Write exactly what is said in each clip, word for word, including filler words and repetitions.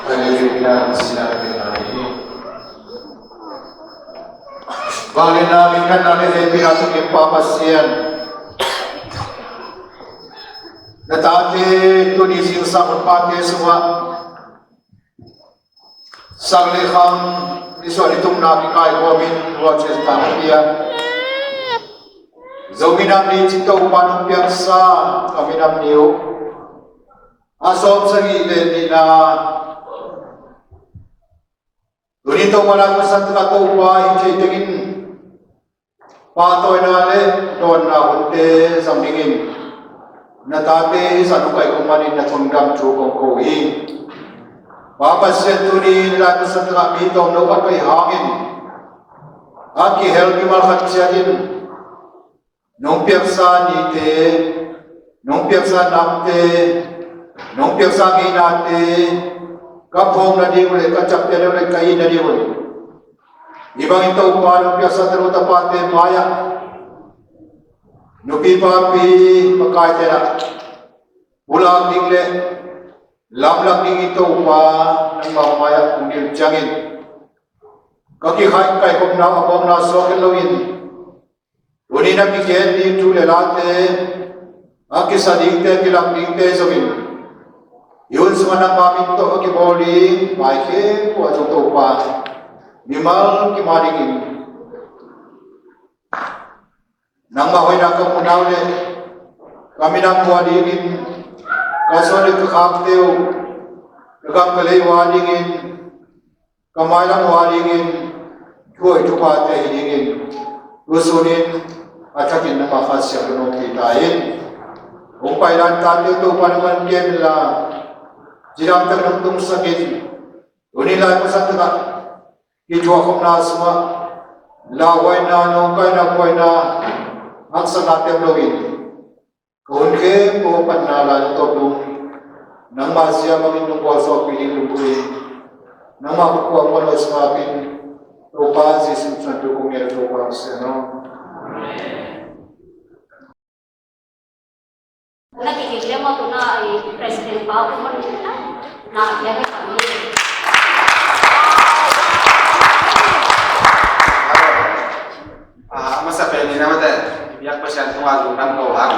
Haleluya, sinabi na ni. Vangliatna, minthanna le hehpihna tungah Pa Pasian, na tate tuni zingsang hun pate sungah sang le khang, nisuah nitumna kikaikhawmin ruahcian tangpi-a Zomi Nam Ni cih Topa nong piaksa ka minam ni uh a sawmsagih le nihna, tuni Topa, lai Pasian, takah Topa, hih thei tengin pahtawina le dawnna hunte zang dingin na tate hih zan uh kaikhawm manin na thundam thu kong ko hi. Pa Pasian, tuni lai Pasian, takah mi tawmno a pai hangin a kihel kimal khat ciatin nong piaksa nite, nong piaksa namte, nong piaksa ngeinate ka phawk nading uh le ka ciapteh nading uh le ka it nading un, hih bangin Topa, nong piaksa tanu tapate mai-ah, nupi papi makaite in ah pulak ding le lamlak dingin Topa, nangmah mai-ah kong nilh ciangin ka kikhaih kaikhopna a mawkna suak het loin, tuni-in a kigen ding thu le late, a kisa dingte, a kilak dingte zongin, hih hun sungah nangmah min tawh a kibawl ding mai khempeuh ah zong Topa, mimal kim a dingin nangmah hoihna ka muhna uh le ka minam uh a dingin, ka suan le ka khakte uh, ka gam ka lei uh a dingin, ka mailam uh a dingin, thuhoih thuphate hi dingin, tusunin a thakin nangmah Kha Siangtho nong hopih ta in. Hong pai dan tate uh Topa nangmah hong kem inla, cidamtak nong tungsak in. Tuni lai Pasian, takah hih thuakkhopna sungah lauhuaina, nawngkaina, buaina, haksatna peuh loin, ka hun khempeuh a patna lai na tawp dong nangmah zia bangin nong gualzawhpih ding lunggulh in, nangmah khut kuangmah lo sungah pen Topa Jesuh min suangin thu kong ngen uh, Topa Pasian aw. Amen. Na kikik le maw, tuna i President pa uh man na na le ka ni. Ah, masa pen in a mate, biak Pasian tungah lungdam ko hang.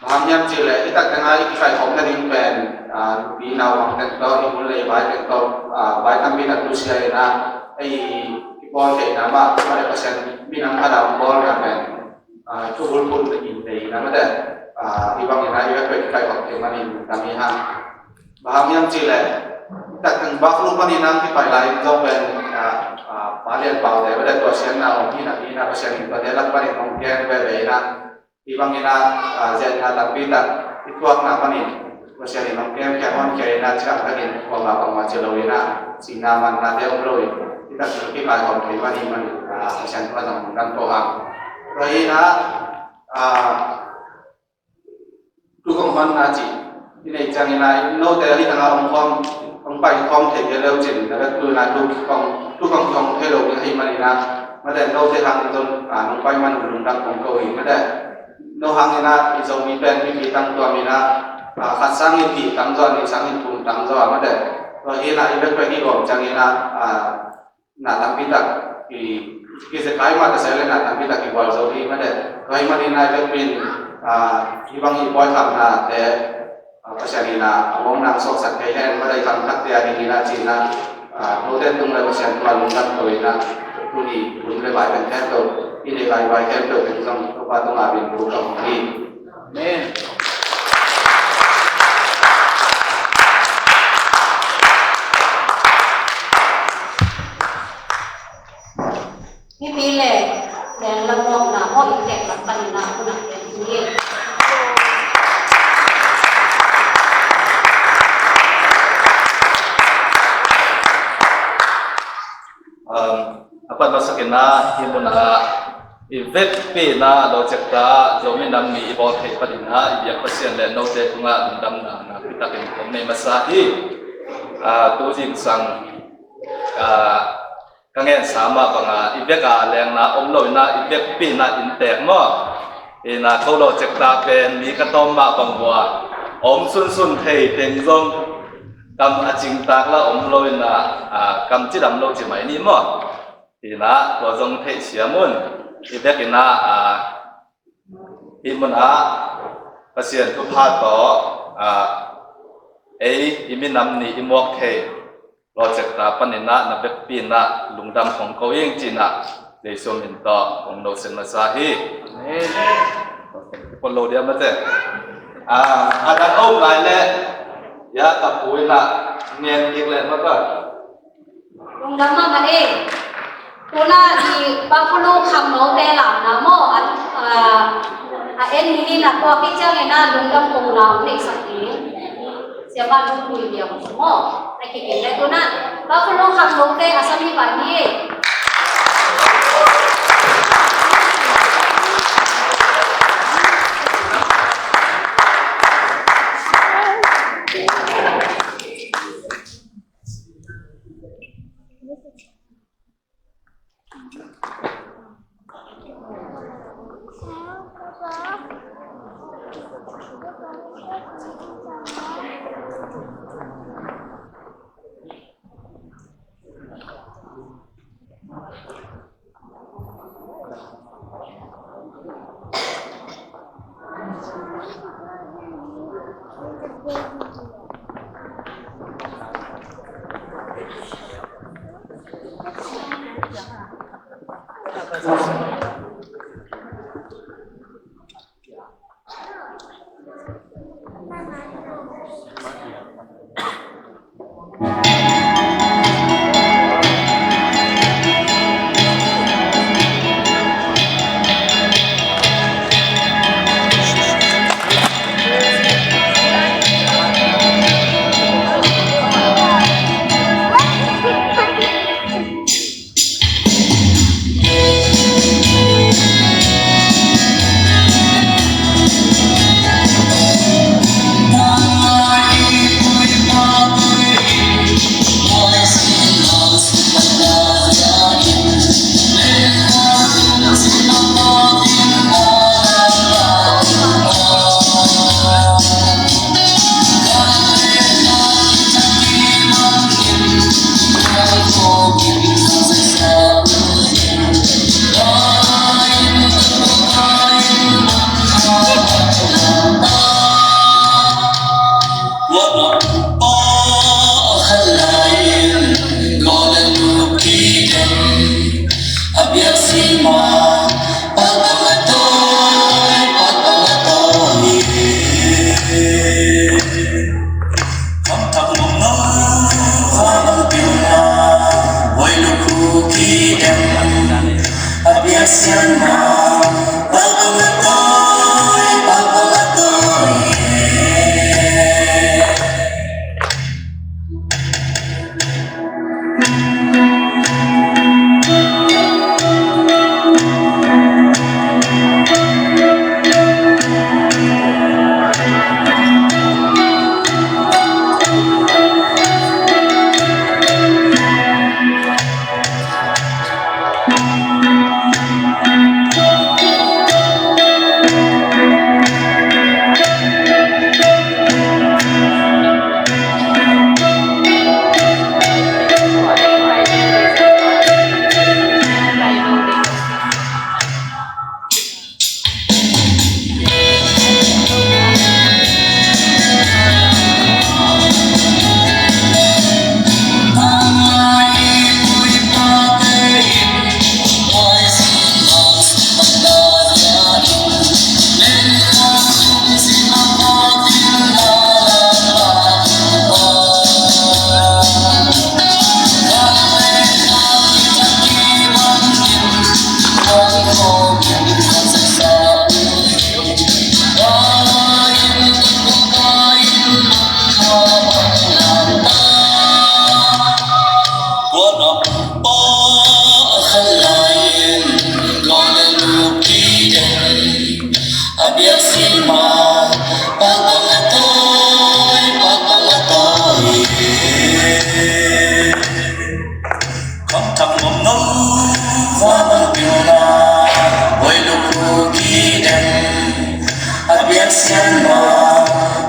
Bang hang hiam cih leh i tak tengah i kikaikhawm nading pen, ah, nupi naupang teng tawh, i hun le i vai teng tawh, ah, vai tampi tak nusia in a, ei i bawl theihna mah, mate Pasian minam khat a hong bawlna pen, ah, thu bulphuh in tei in a mate, ah, hih bangin a i vekpi-a kikaikhawm thei manin tam hi hang. Bang hang hiam cih leh, tak teng bak luk manin a kipai lai in zong pen, ah, ah, Pa Lian Pau te, mate tua siamna om hi na, hi na Pasian in tuate lak panin hong gen veve in a, hih bangin a, ah, zia in a tampi tak i thuakna panin Pasian in hong kemkhia, hong honkhia in a, ciang takin kuamah bangmah ci lo in a, sihna manna te om lo in, hi tak in kikaikhawm thei manin, manin, ah, Pasian tungah zong lungdam ko hang. Tua hi in a, ah, thu kong honna cih i neih ciangin a, note a hih tangah hong khawm, hong pai khawm thei kei le uh cin, na vekpi in a thu kong, thu kong kihong thei lo ding ahih manin a, mate note hangin zong, ah, nong pai man uh lungdam kong ko hi, mate no hangin a i Zomi pen mipi tangtuam in a, ah, khat sangin nih tang zaw, nih sangin thum tang zaw a, mate tua hi in a i vekpi-a kigawm ciangin a, ah, na tampi tak i, kizekai mah ta se le na tampi tak i gualzo hi, mate tua ahih manin a i vekpi in, ah, hih bang i buaikhamnate, ah, Pasian in a, a mawkna suaksak thei hen, mate i khangthakte a dingin a ci in a, ah, note tung le Pasian tungah lungdam ko in a, tuni hun le vai pen khempeuh, i neih lai vai khempeuh pen zong Topa tungah a min thu ka hong hi. Amen. Mipi le leng lamawkna maw, inntek lam panin a hun a gen hi. Um, a pat masakin ah hih munah i vekpi in ah Lawchekta Zomi Nam Ni i bawl theih panin ah i biak Pasian le note tungah lungdamna nakpitakin kong nei masa hi. Ah, tu zingsang, ah, ka ngensa mah bangah i vek a lengna om lo in ah i vekpi in ah inntek maw? Hi in ah ko Lawchekta pen mi ka tawm mah bang uh a om sunsun thei teng zong kam a cingtak la om lo in ah, ah, kam cidam lo ci mai ni maw? Hi in ah tua zong theihsiam un. I vek in ah, ah, hih munah Pasian thupha tawh, ah, ei i minam ni i muak thei Lawchekta panin ah na vekpi in ah lungdam hong ko ing ci in ah Jesu min tawh hong nosen masa hi. Amen. Pon lo diam mate. Ah, a dang om lai le, ya ka pu in ah ngen kik le maka. Lungdam mahmah e. Tuna i Buffalo khangnote lamna maw, a, a, a en ni na tua khit ciangin a lungdam kohna hong neihsak ding Siamah Lungpui Lian maw, na kikim le tuna Buffalo khangnote a sam hi pai ni. Bang thak mawngmawng, va bang pilna, buai lukhu kidem, a biak sian ma,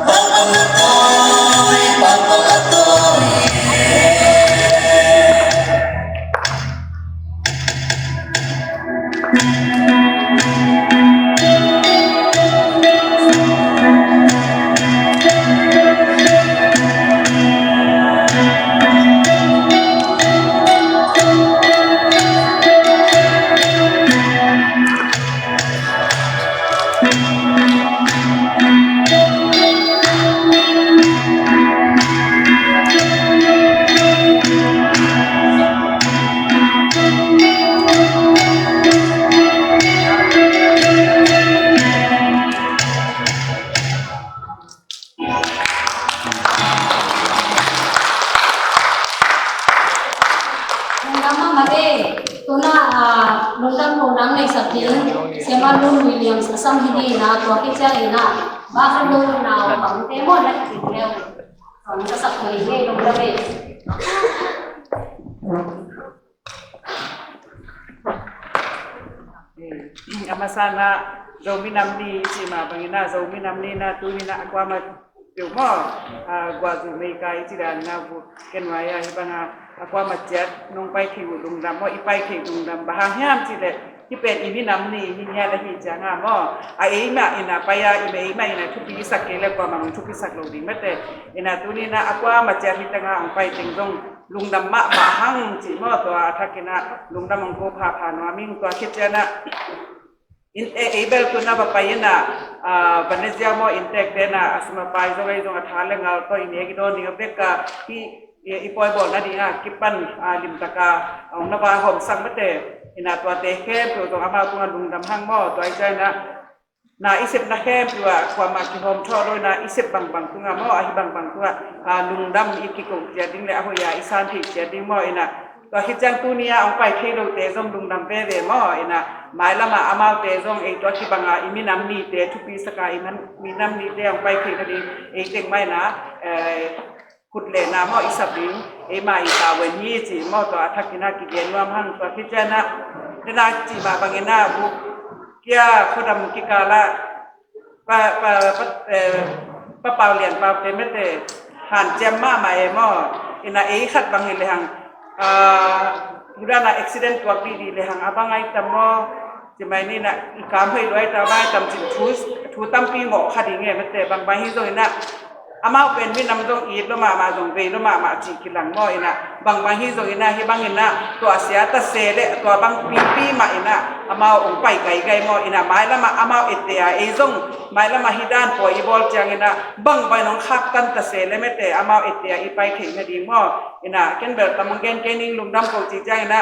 bang bang a tawi, bang bang a tawi. Lungdam mahmah e. Tuna, ah, lungdam ko nang nei sak ding. Siama Lun Williams a sam hi ni na, tua khit ciang ina, Buffalo naupangte maw na hi leu. Tua na sak ko hi ni, lungdam e. A masa na Zomi Nam Ni i cih mah bangin a Zomi Nam Ni na tuni na a kuamah peuh maw, a, guah zu mei ka i cih dan na bu ken wai a hi bang a, a kuamah ciat nong pai theih uh lungdam maw, i pai theih lungdam bang hang hiam cih leh hih pen i minam ni hi ngiat ahi ciang a maw, a ei mah in a pai a, i mah ei mah in a thupi i sak kei leh kuamah nong thupi sak lo ding mate. In a tuni na a kuamah ciat hi teng a hong pai teng zong lungdam mahmah hang cih maw, tua a thakin a lungdam hong ko phapha nuam ing. Tua khit ciang a in, e, ei bel tun a va pai in a, a, va ne ziau maw, innteekte in a, a sum a pai zong ei zong a tha le ngal tawh i nek i dawn ding a bek a, hih, e, i pawi bawl nading a kipan, a, limtak a hong na va hawmsak mate. In a tuate khempeuh zong amau tungah lungdam hang maw, tua i ciang a na i sepna khempeuh ah kuamah kihawm thawh lo in a, i sep bangbang tungah maw, ahi bangbang tungah, a, lungdam i kiko ciat ding le a hoih a i san theih ciat ding maw. In a tua khit ciang tuni a hong pai thei lote zong lungdam veve maw. In a mailam ah amaute zong ei tua kibang a i minam nite thupi sak a, i man, minam nite hong pai theih nading ei teng mah in a, eh, khut le na maw i sap ding, ei mah i ta ven hi ci maw, tua a thakin a kigen nuam hang. Tua khit ciang a, den a cih mah bangin a bu kia khuadam kikal ah pa, pa, pa, eh, Pa Pau Lian Pau te mete hanciam mahmah e maw. In a ei khat bang hi le hang, ah, hi dan a accident tuak dih dih le hang a bang ai tam maw. Ci mai ni na i kam hoih lua ai ta, bang ai tam cin thu, thu tampi ngawh kha ding e mete, bangbang hi zong in a amau pen minam zong it lua mahmah, zong vei lua mahmah cih kilang maw. In a bangbang hi zong in a hih bang in a tua sia ta se le tua bang pipi mah in a amau hong pai gaigai maw. In a mailam ah amau ette a, ei zong mailam ah hih dan pawi i bawl ciang in a bangbang in hong khaktan ta se le mete, amau ette a i pai theih nading maw. In a ken bel tam hong gen kei ning, lungdam ko cih ciang in a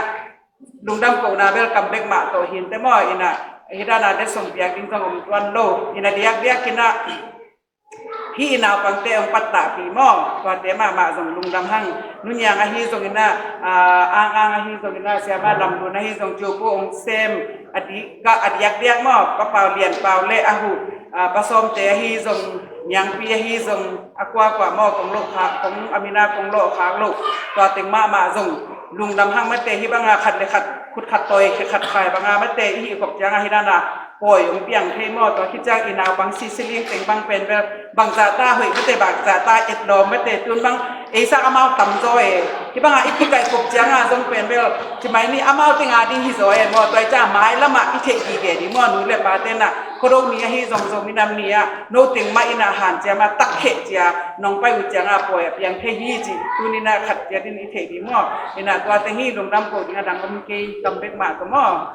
lungdam kohna bel kam bek mah tawh hi inteh maw. In a hih dan a letsong piak ding zong om tuan lo. In a diakdiak in a hih i naupangte hong pattahpih maw, tuate mahmah zong lungdam hang. Nu Niang ahi zong in a, ah, Ang Ang ahi zong in a, Siama Lam Lun ahi zong, Joku hong sem a di, ka, a diakdiak maw, Pa Pau Lian Pau le a hu, ah, Pa Sawmte ahi zong, Niangpi ahi zong, a kuakua maw, kong loh khak, kong a min a kong loh khak loh, tua teng mahmah zong lungdam hang mate. Hih bang a khat le khat khut khat tawi, khe khat khai bang a mate i hih khop ciang a hih dan a pawi hong piang thei maw. Tua khit ciang i naupang sisiling teng bang pen bel bangzah ta hoih mate, bangzah ta etlawm mate, tun bang ei sang amau tam zaw e. Hih bang a i kikaih khop ciang a zong pen bel ci mai ni amau teng a ding hi zaw e maw. Tua i ciang mailam ah i theih gige ding maw, nu le pate na Khuado ni ahi zong, Zomi Nam Ni ah no teng mah in a hanciam a takkheh cia nong pai uh ciang a pawi a piang thei hi ci tuni na khat ciat in i theih ding maw. In a tua teng hi, lungdam ko ding a dang om kei, kam bek mah tawh maw.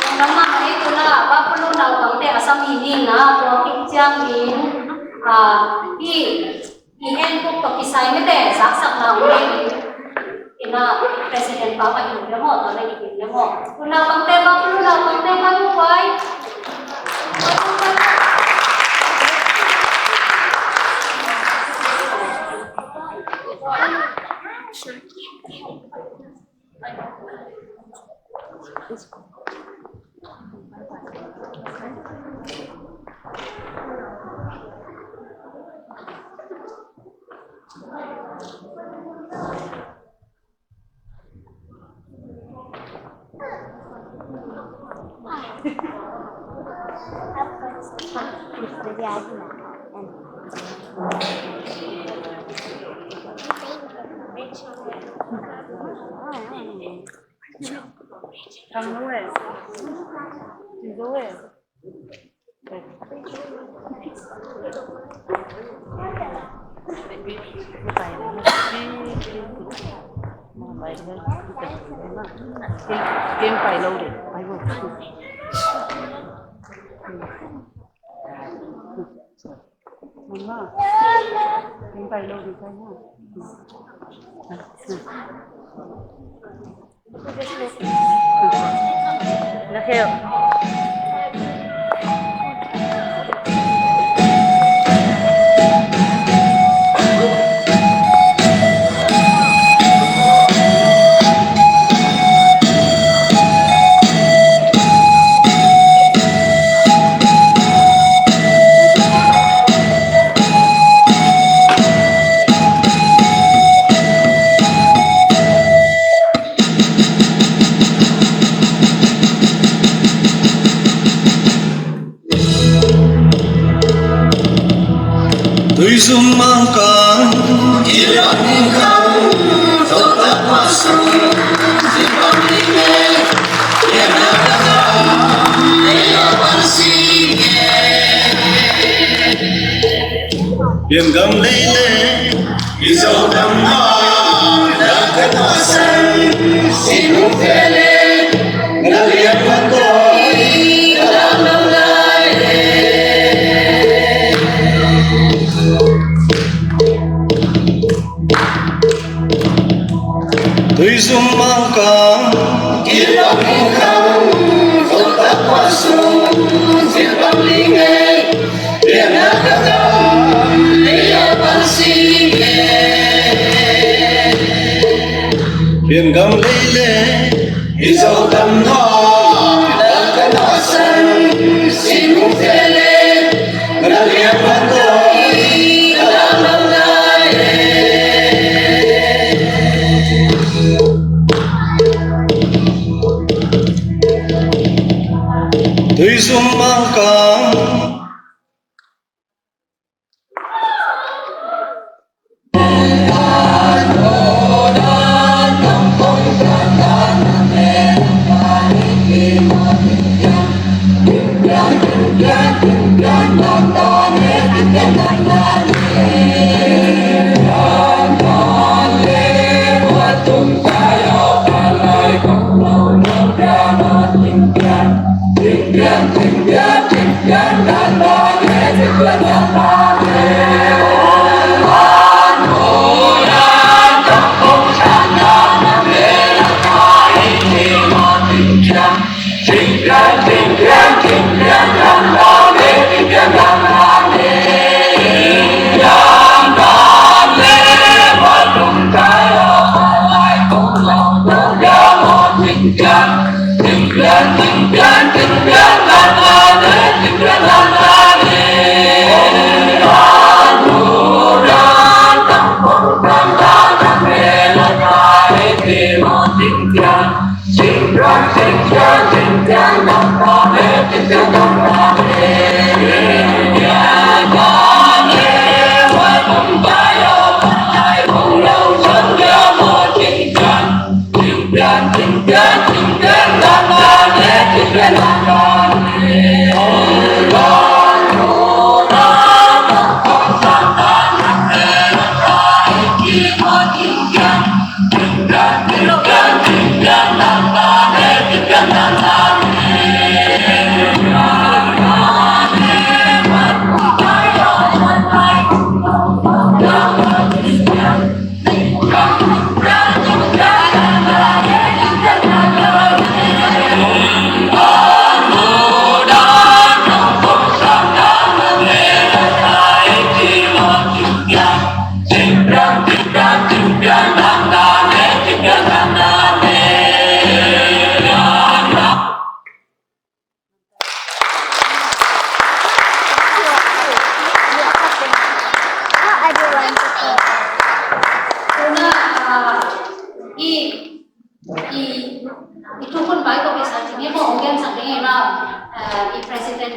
Lungdam mahmah e. Tuna Buffalo naupangte a sam hi ni na, tua khit ciangin, ah, i I en kuk tawh kisai mete, zaksakna hong nei ding. Ina, President pa pa in demo, tawh na i ding demo. Tuna pangte pa, tuna pangte pa, tuna pangte pa. Tuizum Mangkang. Piangam lei le i Zogam na, na ka ta san, si nu te le, na lian man ko, na la la la e. Tuizum Mangkang, Kilawm Mangkang, Zogam Pasung, Zilbang Lingei, Pianakadam, Liapansing. Piangam lei le i Zogam na, na ka ta san, si nu te le, na lian man ko, na la la la e. Tuizum Mangkang.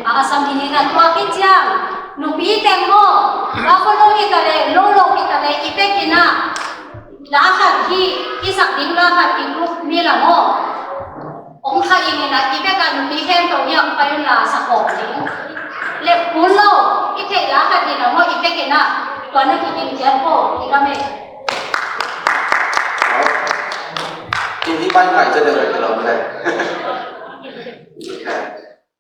A sam hi ni na tua khit ciang nupi teng maw, a khualo hi ta le, lo lo hi ta le, i pek in a, la khat hi, i sak ding la khat i group mi la maw. Ong kha in in a, i pek a nupi khempeuh hi a, ong pai un la sa khawm ding. Le kul lo, i theih la khat in a maw, i pek in a, tua na ki ding ciat ko, i ka me. Hi hi pai ngai ciat deuh lo le.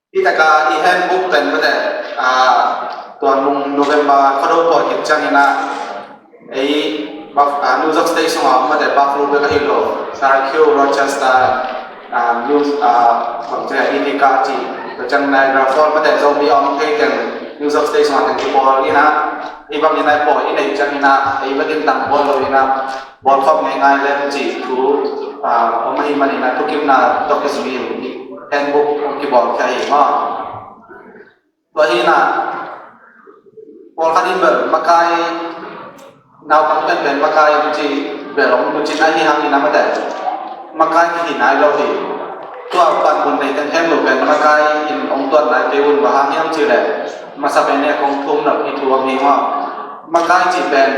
Hi taka i handbook pen mate, ah, tua nung November khuado pawl khit ciangin ah, ei, Buff-, ah, New York State sungah mate, Buffalo bek ahi lo, Syracuse, Rochester, ah, New, ah, bang ci a, Ithaca ci, tua ciang Niagara Falls mate, Zomi om thei teng New York State sungah teng kipawl in ah, hi bangin ah i pawl i neih ciangin ah, ei bekin tang pawl lo in ah, bawlkhawm ngeingai lem cih thu, ah, om ahih manin ah thukimna tawh kizui in handbook hong kibawlkhia hi maw. Tua hi in ah pawlkhat in bel makai, naupang penpen makai hong ci bel hong nucin ahih hangin ah mate, makai kihi nai lo hi. Tua panmun nei teng khempeuh pen makai in hong tuat nai kei un, bang hang hiam cih leh masa pen e kong thum nop hi thu om hi maw. Makai cih pen,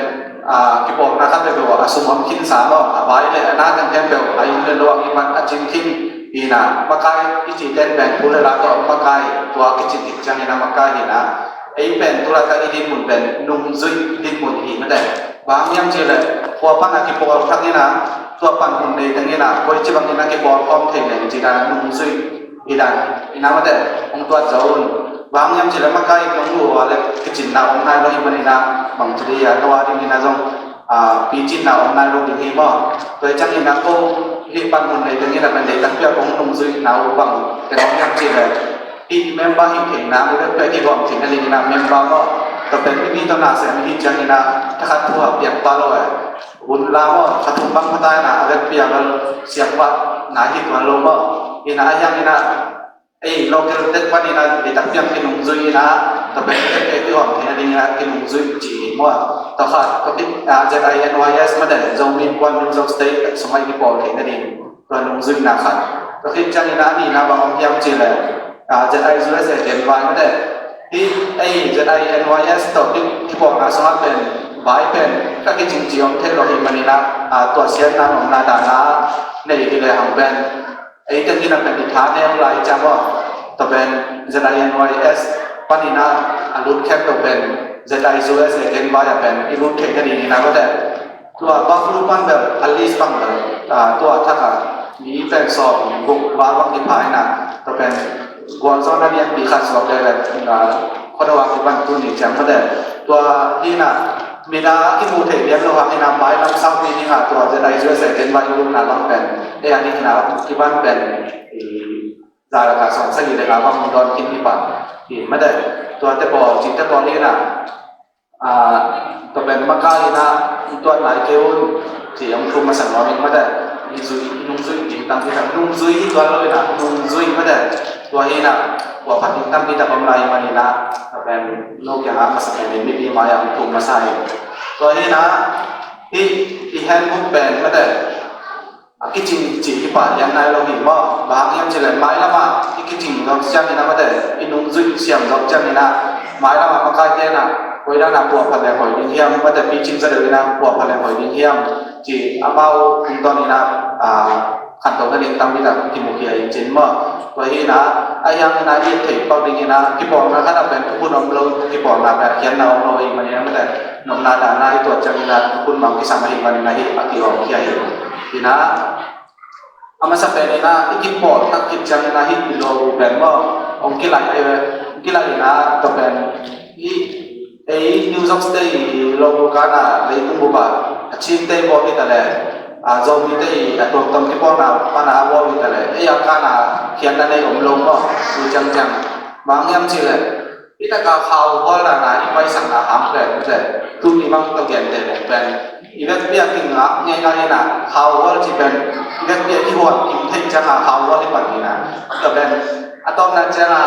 ah, kipawlna khat peuhpeuh ah a sum om khinsa maw, a vai le a na teng khempeuh a inn le lo ah kipan a cin khin hi in ah, makai i cih ten pen thu le la tawh makai tua kicin khit ciangin ah makai hi in ah, ei pen tu laitak i dinmun pen nungzui dinmun hi mate. Bang hang hiam cih leh khua pan a kipawl thak in ah, tua panmun nei teng in ah, koici bangin ah kipawl khawm thei leng cih dan nungzui hi dan in ah mate, hong tuat zo un. Bang hang hiam cih leh makai in hong luh a le kicinna om nai lo hi manin ah, bang ci ding a, no a dingin ah zong, ah, picinna om nai lo ding hi maw. Tua hi ciangin ah ko hih panmun nei teng in ah pen deihtak piak hong nungzuihna uh bang teng om hiam cih leh, hih member hih theihna, member pia kigawm theihna dingin ah member maw. Tua pen mipi tawh na sem hih ciangin ah thakhat thu a piang pah lo e. Hun la maw, kha thum bang pha ta in ah a vekpi a bel siam pah nai hi tuan lo maw. In ah a hiang in ah, ei, local tek panin ah deihtak piak kinungzui in ah, tua pen vekpi a kigawm theihna dingin ah kinungzui ci hi maw. Tua khat, tua khit, ah, Z I N Y S mate, Zomi Innkuan New York State sungah i kipawl theihna ding tua nungzuihna khat. Tua khit ciangin ah a nihna bang om hiam cih leh, ah, Z I U S A Gen Y mate. Hih ei Z I N Y S tawh ki, kipawlna sungah pen Y pen ka kicing ci om thei lo hi manin ah, ah, tua siatna nopna dahna nei hi lehang pen, ei teng in ah pen i tha neu lai ciang aw. Tua pen Z I N Y S panin ah a lut khempeuh pen Z I U S A Gen Y ah pen i lut theih nadingin ah mate. Tua Buffalo pan bel, a list pan bel, ah, tua thak a mi pen sawm guk val bang kipha in ah, tua pen gualzawhna lianpi khat suak leh, ah, khuado a kipan tuni ciang mate. Tua hi in ah, midang a kimu thei lian lo hang in ah, mailam saupi ding ah tua Z I U S A Gen Y i lutna bang pen, ei a ding in ah kipan pen, i, za lak a sawm sagih le nga bang hong dawn khin hi pah hi mate. Tuate pawl, cihte pawl hi in ah, ah, tua pen makai in ah i tuat nai kei un ci hong thum masa nuam ing mate. I zui, i nungzui ding tampi tak, nungzui hi tuan lo in ah, nungzui mate. Tua hi in ah, tua phat ding tampi tak om lai manin ah, tua pen no kiang ah masa pen in mipi mai ah hong thum masa hi. Tua hi in ah, hih i handbook pen mate, a kicing cih hi pah lian nai lo hi maw. Bang hang hiam cih leh mailam ah i kicing zawk ciangin ah mate, i nungzuih siam zawk ciangin ah, mailam ah makaite in ah koi dan a puahphat leng hoih ding hiam mate, picing za deuh in ah puahphat leng hoih ding hiam cih amau tungtawn in ah, ah, khantohna ding tampi tak kimukhia in cin maw. Tua hi in ah, a hiang in ah i theih pak dingin ah, kipawlna khat ah pen thukhun om lo, kipawlna pen a khiatna om lo ahih manin ah mate, nopna dahna i tuat ciangin ah thukhun bang kisam ahih manin ah hih a kiawmkhia hi. Hi in ah, a masa pen in ah i kipawl tak khit ciangin ah hih i lo pen maw, hong kilaih, eh, hong kilaih in ah tua pen hih ei New York State i lo kan ah leitung bup ah a Chinte bawl hi ta leh, a Zomite i a tuamtuam kipawlna pan a bawl hi ta leh, ei a kan ah khiatna nei om lo maw, tu ciangciang. Bang hang hiam cih leh, hih tak a khauhual dan a i paisakna hang pen, pen tuni bang tawh genteh leng pen, i vekpi a kingak ngeingai in ah, khauhual cih pen i vekpi a kihual kim theih ciang a khauhual hi pan hi in ah. Tua pen a tawpna ciang a,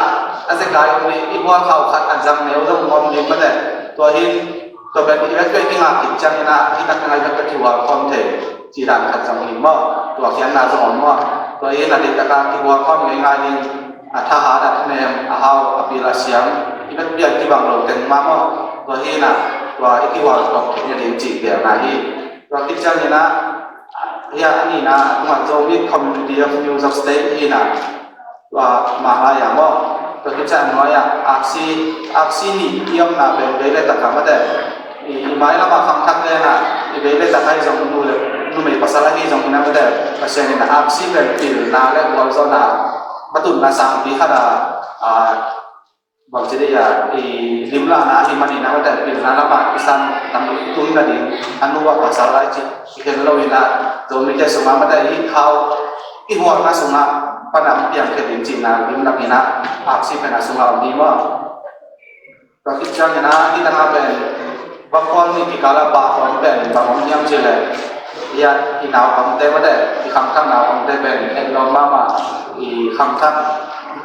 a zekai om hi, i hual khau khat a zang neu zong om hi mate. Tua hi in, tua pen i vekpi a kingak khit ciangin ah, hih tak a ngai vekpi a kihual khawm thei cih dan khat zong hi maw. Tua khiatna zong om maw. Tua hi in a deihtak a kihual khawm ngeingai in, a thahat a nem a hau a pil a siam i bet pian kibang lo teng mah maw? Tua hi in ah tua i kihual khawm theihna ding cih belna hi. Tua khit ciangin ah hi a, a nihna ah tungah Zomi Community of New York State hi in ah tua mah lai-a maw? Tua khit ciang a nuai-ah aksi, aksi nih i omna pen vei le tak a mate i, i mailam a khangthak le in ah i vei le tak ahi zong nu le numei pasal ahi zong in ah mate Pasian in ah aksi pen pilna le gualzawhna matutna sangpi khat a, a, bangci dih a i limlahna ahi manin ah mate pilna lamah i san tam tung nading a nu a pasal lai cih i khen lo in ah Zomite sungah mate i hau i hualna sungah pan a hong piangkhia ding cihna limlak in ah aksi pen a sungah om ding maw? Tua khit ciangin ah hih tangah pen va khual nih kikal a pah khawm pen bang om hiam cih leh i a i naupangte mate i khangthak naupangte pen etlawm mahmah i khangthak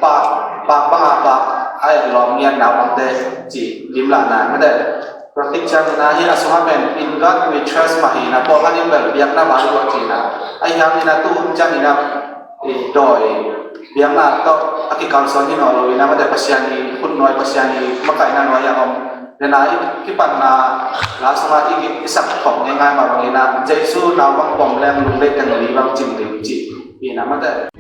pah, pah bang a pah a etlawm ngiat naupangte cih limlahna mate. Tua khit ciangin ah hih a sungah pen In God We Trust mah hi in ah pawlkhat in bel biakna vai luat hi in ah ahi hangin ah tu hun ciangin ah i dawi biakna tawh a kikalsuan hi nawn lo in ah mate Pasian i khut nuai Pasian i makaihna nuai a om. Nena i kipanna la sungah i, i sak khawm ngeingai mah bangin ah Jesu naupang pom leng lungdei teng li bang cing ding cih hi in ah mate.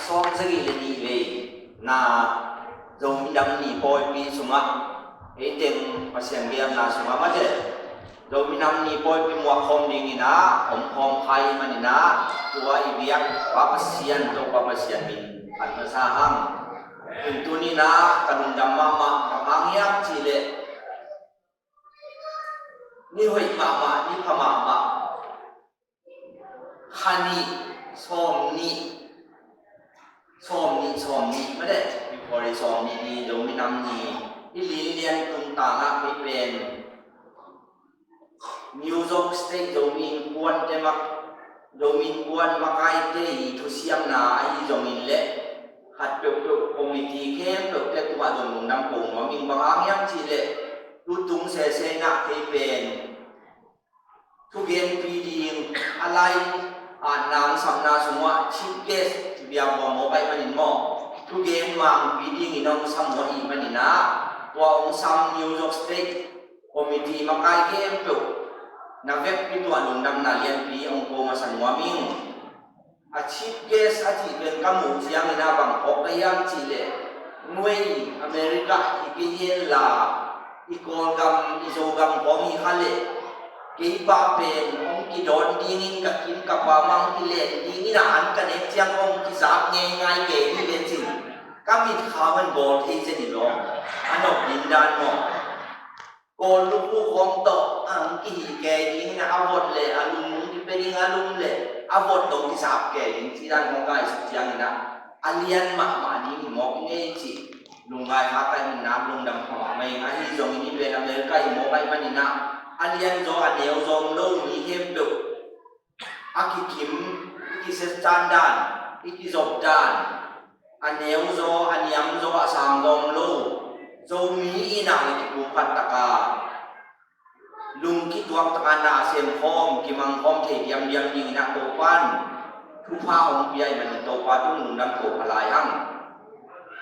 Sawm sagih le nih vei na Zomi Nam Ni Pawipi sungah, ei teng Pasian biakna sungah mate Zomi Nam Ni Pawipi muak khawm dingin ah om khawm kha i hih manin ah tua i biak Pa Pasian, Topa Pasian min phat masa hang. Tuni-in ah ka lungdam mahmah, bang hang hiam cih leh ni hoih mahmah, ni pha mahmah, kha nih, sawm nih, sawm nih, sawm nih, mate, February sawm nih ni, Zomi Nam Ni, hih Linlian tung tangah kei pen New York State Zomi Innkuante mak, Zomi Innkuan makaite i thusiamna ahi zongin leh khat peuhpeuh committee khempeuhte tungah zong lungdam ko nuam ing. Bang hang hiam cih leh tutung sese in ah kei pen thugenpi ding a lai a nang samna sungah chief guest biakbawm mawk ahih manin maw, thugen mangpi dingin hong sam uh ahih manin ah, tua hong sam New York State committee makai khempeuh na vekpi tungah lungdamna lianpi hong ko masa nuam ing. A chief guest a cih pen ka muh ciangin ah bang phawk ka hiam cih leh, nuai America hi kei hen la, i Kawlgam, i Zogam khawng hi kha leh, kei pa pen hong kidawn dingin ka kim ka pam ah hong kilen dingin a an ka nek ciang hong kizap ngeingai kei hi lecin, ka mitkha man bawl thei zen hi lo. A nop ding dan maw? Kawl lukhu khawng tawh a hong kihih kei dingin a vot leh a lum, hong kipia ding a lum leh a vot tawh hong kizap kei ding cih dan hong ngaihsut ciangin ah, a lian mahmah ding hi mawk i ngei cih lungngai kha ka hi in ah lungdam pha mahmah ing. Ahi zongin hih pen America hi mawk ahih manin ah, a lianzaw a neuzaw om lo mi khempeuh a kikim, i kisiatsan dan, i kizop dan, a neuzaw, a niamzaw, a sangzaw om lo Zomi i na le kipumkhat taka lungkituak taka na sem khawm, kimang khawm thei diamdiam dingin ah Topa'n thupha hong pia ahih manin Topa tung lungdam ko pha lai hang.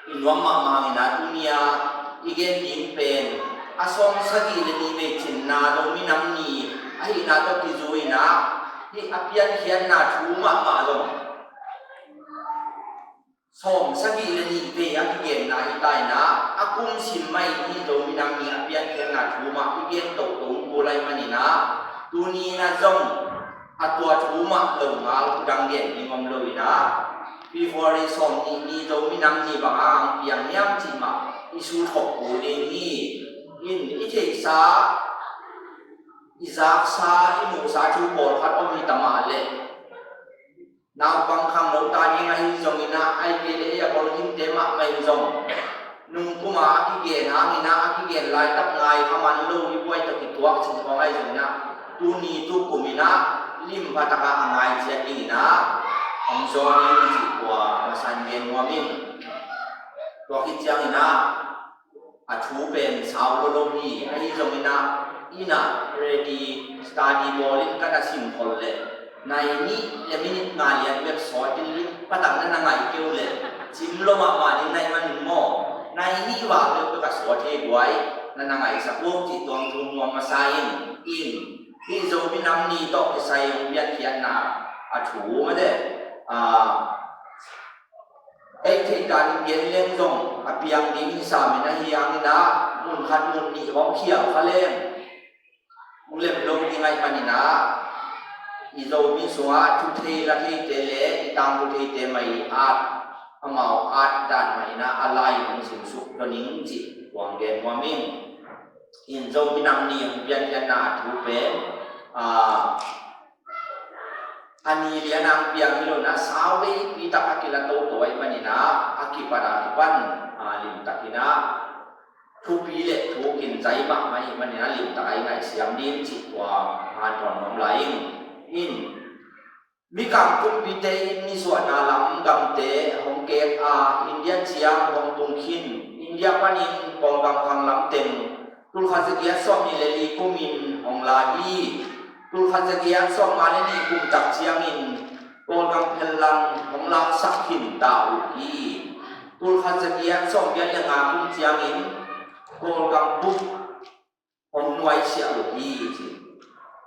I nuam mahmah hangin ah tuni-a i gen ding pen a sawm sagih le nih vei cinna Zomi Nam Ni ahihna tawh kizui-in ah, hih a piankhiatna thu mahmah zong sawm sagih le nih vei a kigenna hi ta in ah, a kum sim mah in hih Zomi Nam Ni a piankhiatna thu mah i gen tohtoh kul ahih manin ah, tuni-in ah zong a tua thu mah lo ngal thu dang gen ding om lo in ah, February sawm nih ni Zomi Nam Ni bang hang piang hiam cih mah i sut khop kul ding hi. In i theihsa, i zaksa, i muhsa thu pawlkhat om hi ta mah leh, naupang khangno ta ding ahi zongin ah, ahih kei leh ei a golhingte mahmah in zong nung kum a a kigen hangin ah, a kigen laitak ngai kha man lo i buai tawh kituak cih khawng ahi zongin ah, tuni tu kum in ah limpha takah a ngai ciat dingin ah hong zawn ing cih tua masa in gen nuam ing. Tua khit ciangin ah a thu pen sau lolo hi. Ahi zongin ah, inn ah ready study bawlin ka na simkhol leh, nai nih le minute nga lian bek sawtin lim patak na na ngaih kei uh leh, cim lo mahmah ding na hih manin maw, nai nih val bek bek a sawt hi guai, na na ngaihsak uh cih tuang thu nuam masa in. In hih Zomi Nam Ni tawh kisai hong piankhiatna a thu mah de, a, ei theih dan in gen leng zong a piang ding hi sam in, ahi hangin ah mun khat mun nih hong khial kha leng hong lem lo ding ahih manin ah, i Zomi sungah thu thei la theite le i tangthu theite mah i at, amau at dan mah in ah a lai in hong simsuk ding cih tuang gen nuam ing. In Zomi Nam Ni hong piankhiatna a thu pen, a, a ni lian a hong piang hi lo in ah, sau veipi tak a kila toto ahih manin ah, a kipan a kipan, a, limtakin ah thupi le thu kin zai mahmah ahih manin ah, limtak a i ngaihsiam ding cih tua hanthawn nuam lai ing. In Mikang kumpite in nisuahna lam gamte hong kek a, India ciang hong tung khin. India panin Kawlgam khang lam teng tulkhat zagiat sawmnih le li kumin hong la hi. Tulkhat zagiat sawmnga le nih kum tak ciangin Kawlgam phellang hong laksak khin ta uh hi. Tulkhat zagiat sawmgiat le nga kum ciangin Kawlgam bup hong nuaisiah uh hi, ci.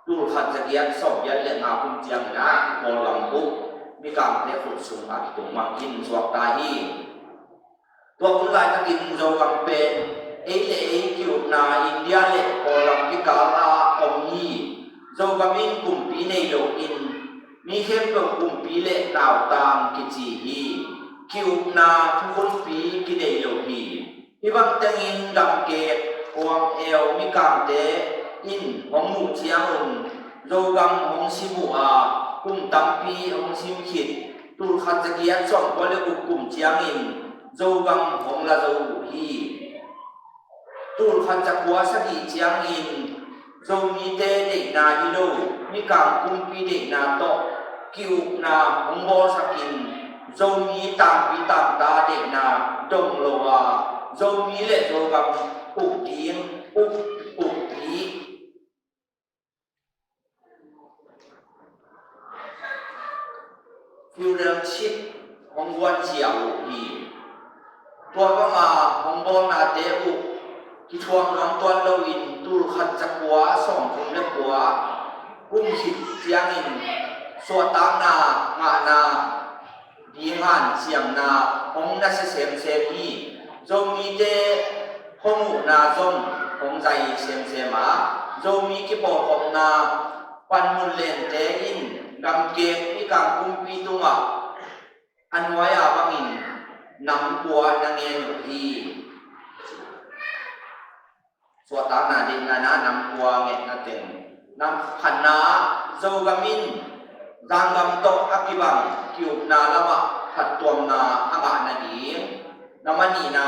Tulkhat zagiat sawmgiat le nga kum ciangin ah Kawlgam bup Mikangte khut sungah kitung mang khin suak ta hi. Tua hun laitakin Zogam pen ei le ei ki-ukna India le Kawlgam kikal ah om hi. Zogam in kumpi nei loin mi khempeuh kumpi le nautang kici hi. ki-ukna thukhunpi kideih lo hi. Hih bang tengin gamkek, kuang eu, mikangte in hong muh ciangun Zogam hong sim uh a, kum tampi hong sim khit, tulkhat zagiat sawmkua le guk kum ciangin Zogam hong la zo uh hi. Tulkhat zakua sagih ciangin Zomite deihna hi lo, mikang kumpi deihna tawh ki-ukna hong bawlsakin Zomi tangpi tangta deihna dong lo a, Zomi le Zogam uk ding uk, ukpi feudal chief hong guan zia uh hi. Tua banga hong bawlnate uh kithuak nuam tuan loin tulkhat zakua sawmthum le kua kum khit ciangin suahtakna ngahna ding hanciamna hong nasia semsem hi. Zomite khuamuhna zong hong zai semsem a, Zomi kipawlkhopna panmun lente in gamkek mikang kumpi tungah a nuai-a bangin nam kua na ngen uh hi. Suahtakna deihna nam kua ngetna teng. Nam khatna, Zogam in Zanggam tawh a kibang ki-ukna lamah phattuamna a ngah nading. Nam a nihna,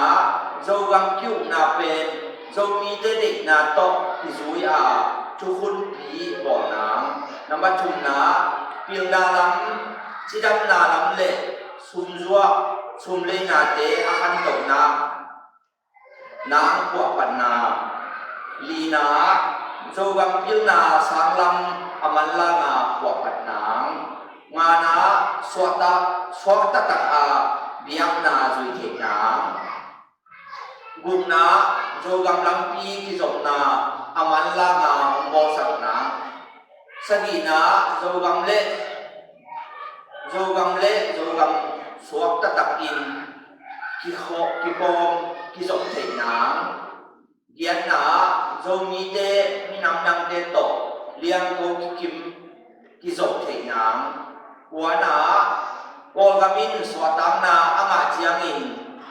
Zogam ki-ukna pen Zomite deihna tawh kizui a thukhunpi bawl nang. Nam a thumna, pilna lam, cidamna lam le sumzuak, sumleinate a khantohna nang kuahpatna. Lina, Zogam pilna sanglam a manlanga kuahpatna. Ngana, suakta, suakta taka biakna zuitheihna. Gukna, Zogam lampi kizopna a manlanga hong bawlsakna. Sagihna, Zogam le Zogam le Zogam suakta takin kikho-, kikawm kizop theihna. Giatna, Zomite minam dangte tawh liangko kikim kizop theihna. Kuana, Kawlgam in suahtakna a ngah ciangin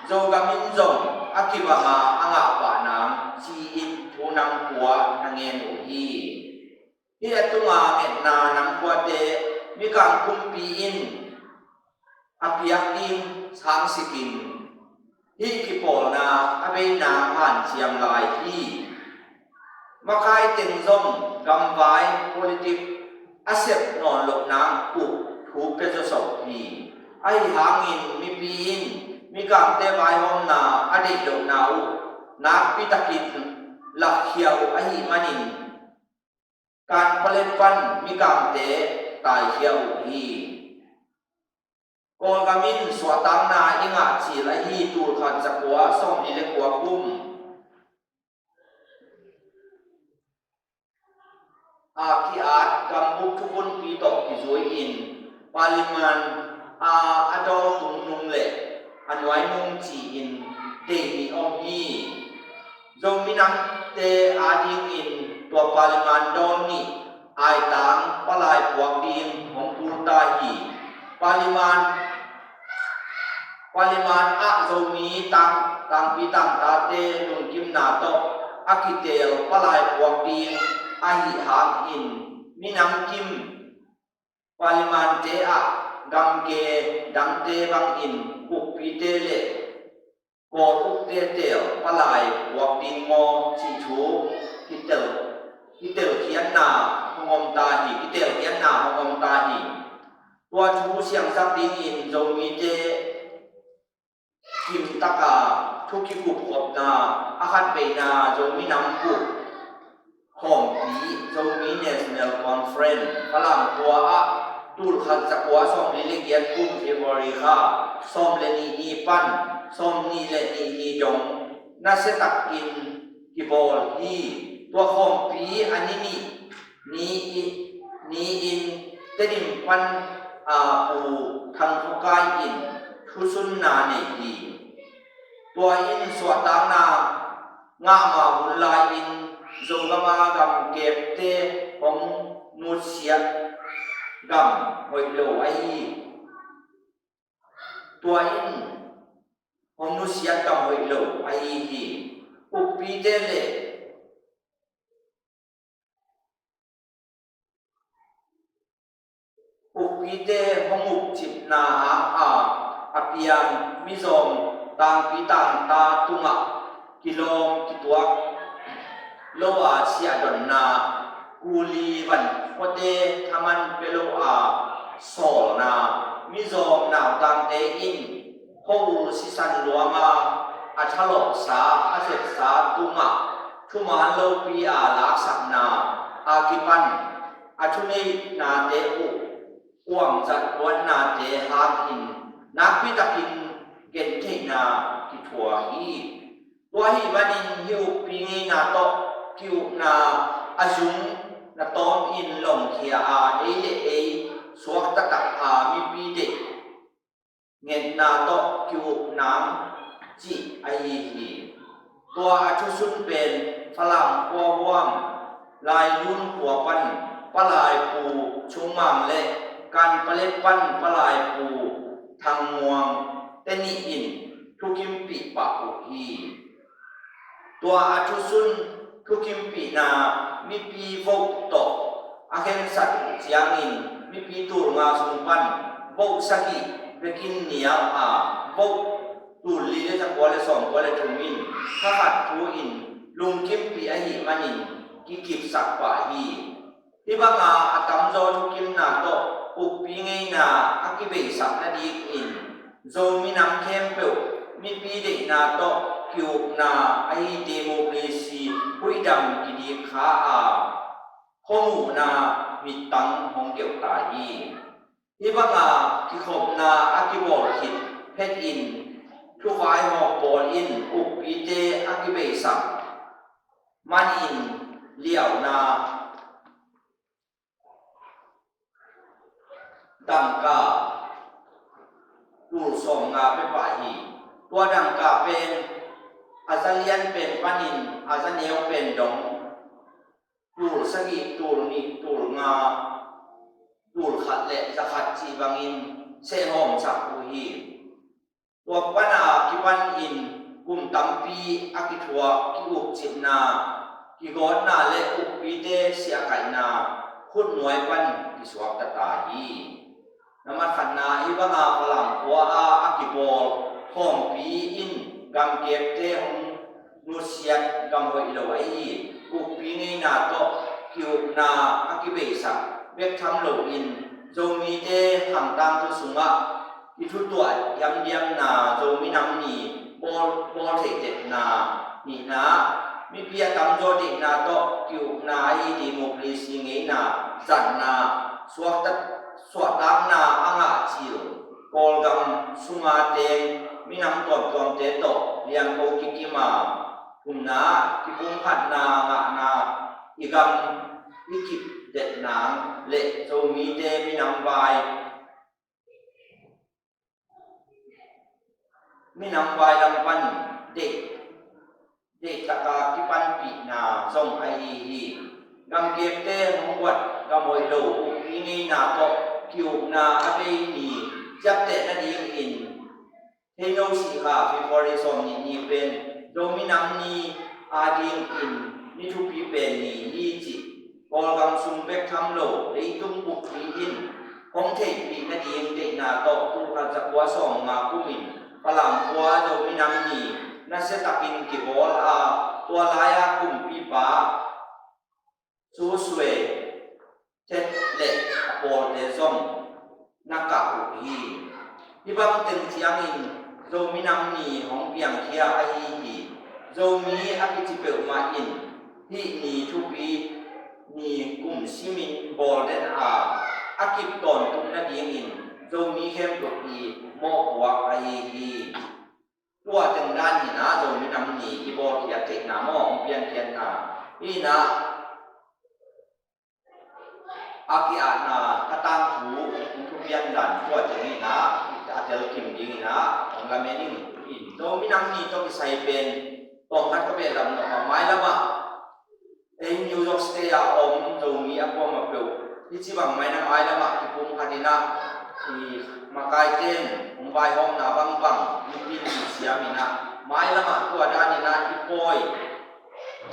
Zogam in zong a kibanga a ngah pahna ci-in thu nam kua na ngen uh hi. Hih a tunga ngetna nam kuate mikang kumpi in a piak ding sangsikin hih kipawlna a beina hanciam lai hi. Makai teng zong gamvai politik a sep nawn loh nang uh thu pia zawsop hi. Ahi hangin mipi in mikangte vaihawmna a deih lohna uh nakpi takin lakkhia uh ahih manin Kanpalet pan mikangte taikhia uh hi. Kawlgam in suahtakna i ngah cil ahi tulkhat zakua sawmli le kua kum a ki-at gambup thukhunpi tawh kizui-in Parliament a a dawl tungnung le a nuainung ci-in deih nih om hi. Zomi namte adingin tua Parliament dawl nih aitang palai puak ding hong kul ta hi. Parliament, Parliament ah Zomi tang, tangpi tangtate lungkimna tawh a kiteel palai puak ding ahi hangin minam kim Parliamente ah gamke dangte bangin ukpite le Kawl ukte teel palai puak ding maw cih thu kitel, kitelkhiatna hong om ta hi, kitelkhiatna hong om ta hi. Tua thu siangsak dingin Zomite kimtaka thu kikupkhopna a khatveina Zomi nam bup khawmpi Zomi National Conference Falam khua ah tulkhat zakua sawmli le giat kum February kha sawm le nih ni pan sawmnih le nih ni dong nasiatakin kibawl hi. Tua khawmpi a ni nih ni-in, ni-in Tedim pan a Pu Thang Khaw Kai in thusunna nei hi. Tua in suahtakna ngah ma hun lai-in Zogam a gamkekte hong nutsiat gam hoih lo ahi. Tua in hong nusiat gam hoih lo ahi hi. Ukpite le ukpite hong ukcipna hanga a piang mizawng tangpi tangta tungah kilawm kituak lo a siahdonna, kuli van khuate thaman pia lo a sawlna, mizawng nautangte in khuaul sisan luanga a thalawhsa a sepsa tungah thuman lopi a laksakna a kipan a thuneihnate uh uangzat luatnate hangin nakpitakin gentheihna kithuah hi. Tua ahih manin hih ukpi ngeina tawh ki-ukna a zung na tawmin longkhia a, ei le ei suakta tak a mipi deih ngetna tawh ki-ukna cih ahi hi. Tua a thusun pen Falam khua huam Lailun khua pan Palai Pu Chung Mang le Kanpalet pan Palai Pu Thang Muang te nih in thukimpih pah uh hi. Tua a thusun thukimpihna mipi vote tawh a khensat uh ciangin mipi tul nga sung pan vote sagih vekin nial a, vote tul li le za kua le sawm kua le thum in thakhat thu in lungkimpih ahih manin kikipsak pah hi. Hih banga a tamzaw thukimna tawh ukpi ngeina a kibeisak nadingin Zomi nam khempeuh mipi deihna tawh ki-ukna ahi democracy huihdam kidik kha a, khuamuhna mittang hong keuh ta hi. Hih banga kikhopna a kibawl khit phetin thuvai hawk pawl in ukpite a kibeisak manin liauna dangka tul sawm nga pia pah hi. Tua dangka pen a za lian pen panin a za neu pen dong tul sagih, tul nih, tul nga, tul khat le za khat cih bangin sehhawmsak uh hi. Tua pana kipanin kum tampi a kithuah ki-ukcipna, kigawtna le ukpite siahkaihna khutnuai pan kisuakta ta hi. Nambat khatna, hih banga Falam khua-a a kibawl khawmpi in gamkekte hong nusiat gam hoih lo ahi hi. Ukpi ngeina tawh ki-ukna a kibeisak bek tham loin Zomite khang tangthu sungah kithutuah hiamhiamna Zomi Nam Ni bawl, bawl theih dekna nihna, mipi a tamzaw deihna tawh ki-ukna ahi democracy ngeina zatna, suakta, suahtakna a ngah cil Kawlgam sunga teng minam tuamtuamte tawh liangko kikim a, thumna, kipumkhatna ngahna, i gam i kip detna le Zomite minam vai minam vai lam pan deih, deih taka kipanpihna zong ahi hi. Gamkekte hong guat gam hoih lo ukpi ngeina tawh ki-ukna a bei ni ciapteh nadingin Theino Sikha February sawm nih ni pen Zomi Nam Ni adingin ni thupi pen ni hi cih Kawlgam sung bek tham lo leitung buppi in hong theihpih nading deihna tawh tul khat za kua sawm nga kumin Falam khua Zomi Nam Ni nasiatakin kibawl a, tua lai-a kumpipa Suswe Thet le a pawlte zong na kah uh hi. Hih bang teng ciangin Zomi Nam Ni hong piangkhia ahi hi. Zomi a kici peuhmah in hih ni thupi ni kum simin bawl den a, a kip tawntung nadingin Zomi khempeuh i mawhpuak ahi hi. Tua teng dan hi na, Zomi Nam Ni i bawlkhiat theihna maw, hong piankhiatna hi na, a ki-atna a tangthu hong thupian dan tua teng hi na, a telkim ding hi na, hong lamen in. Zomi Nam Ni tawh kisai pen tawmkhat ka behlap nop a, mailamah ei New York State a om Zomi a kuamah peuh hih ci bang mailam, mailamah kipumkhat in ah, I makaite in hong vaihawmna bangbang mipi in siam in ah, mailam ah tua dan in ah i pawi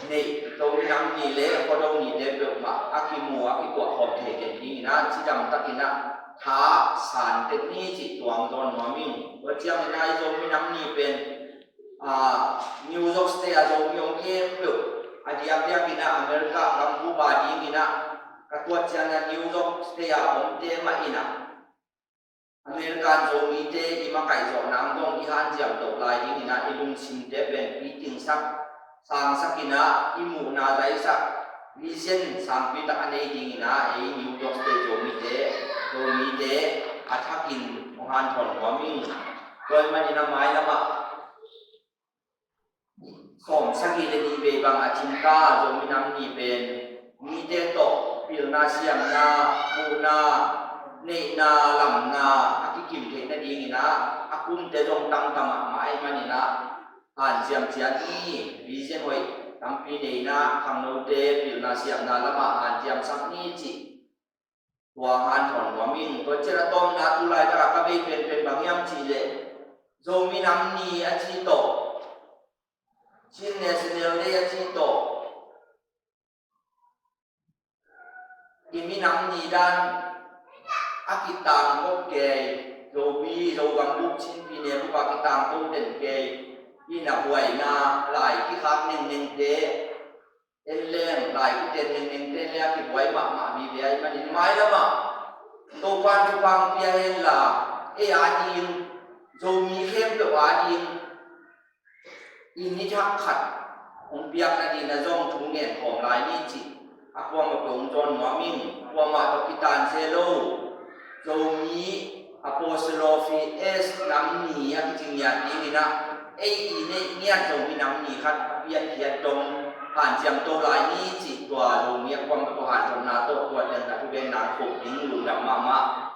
neih Zomi Nam Ni le Khuado Nite peuhmah a kimu a kituah khawm thei kei ding in ah, cidam tak in ah tha san tek ni cih tuang zawn nuam ing. Tua ciang in ah i Zomi Nam Ni pen New York State a Zomi om khempeuh a diakdiak in ah America gam bup a ding in ah ka tuat ciang ah New York State a omte mah in ah American Zomite i makaih zawh nang dong i hanciam toh lai ding in ah i lungsimte pen pitingsak, sangsak in ah i muhna zaisak, vision sangpi tak a nei ding in ah ei New York State Zomite, Zomite a thakin hong hanthawn nuam ing. Tua ahih manin ah mailam ah sawm sagih le nih vei bang a cingka Zomi Nam Ni pen mite tawh pilna siamna, muhna, neihna, lamna a kikim theih nading in ah a kumte zong tamtam ah mah ahih manin ah hanciam ciat ni. Vision hoih tampi nei in ah khangnote pilna siamna lamah hanciamsak ni cih tua hanthawn nuam ing. Tua ciang a tawpna tu laitak a ka bei penpen bang hiam cih leh Zomi Nam Ni a ci tawh, Chin National Day a ci tawh, i minam ni dan a kitangko kei, Zomi, Zogam bup, Chin Pyine bup a kitangko den kei, i na buaina, lai kikhak nengnengte, en leng lai kiten nengnengte le a kibuai mahmah vive ahih manin mailam ah Topa'n thupha pia hen la, ei a ding, Zomi khempeuh a ding i ni thak khat hong piakna ding a zong thu ngen khawm lai ni cih a kuamah peuh hong zawn nuam ing. Kuamah tawh kitan se lo, Zomi apostrophe S Nam Ni a kicing ngiat ding in ah ei i neih ngiat Zomi Nam Ni khat a piankhiat dong hanciam to lai ni cih tua Zomi a kuamah tawh hanthotna tawh tua teng ka thugenna khop ding. Lungdam mahmah.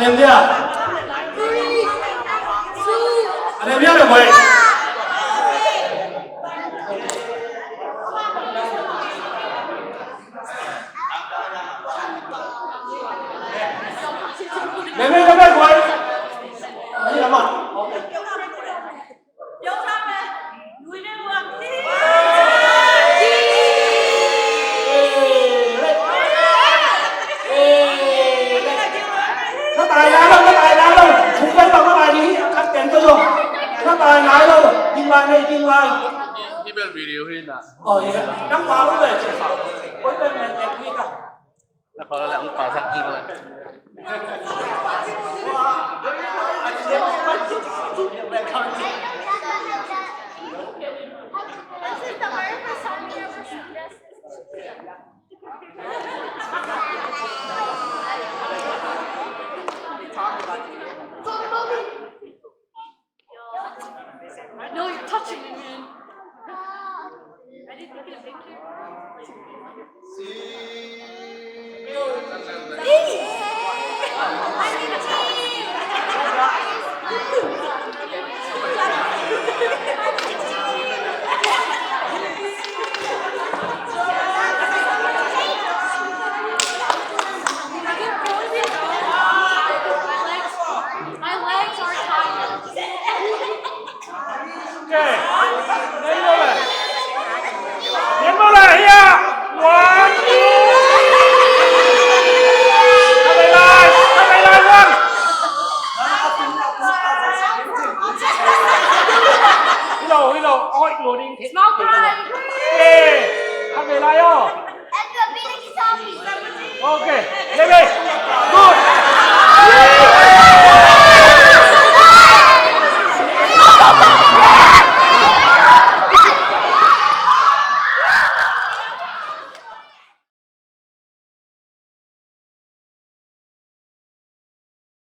Anem dia. Anem dia le boy. Anem dia le boy. Hi bel video hi na. Oh, yeah. Nang pa lo le. Oi, bel men ek ni ka. Na pa lo le, ang pa sa ki lo le. This is the very first time we ever seen this. No, you're touching me, man. I didn't get a picture. My legs are tired. Okay. Ngen lo le. Ngen lo le. Here. One, two. Khat vei lai. Khat vei lai, one. Hi lo, hi lo. Oi, lo ding. Small time. Okay. Khat vei lai, oh. Okay. Baby. Good.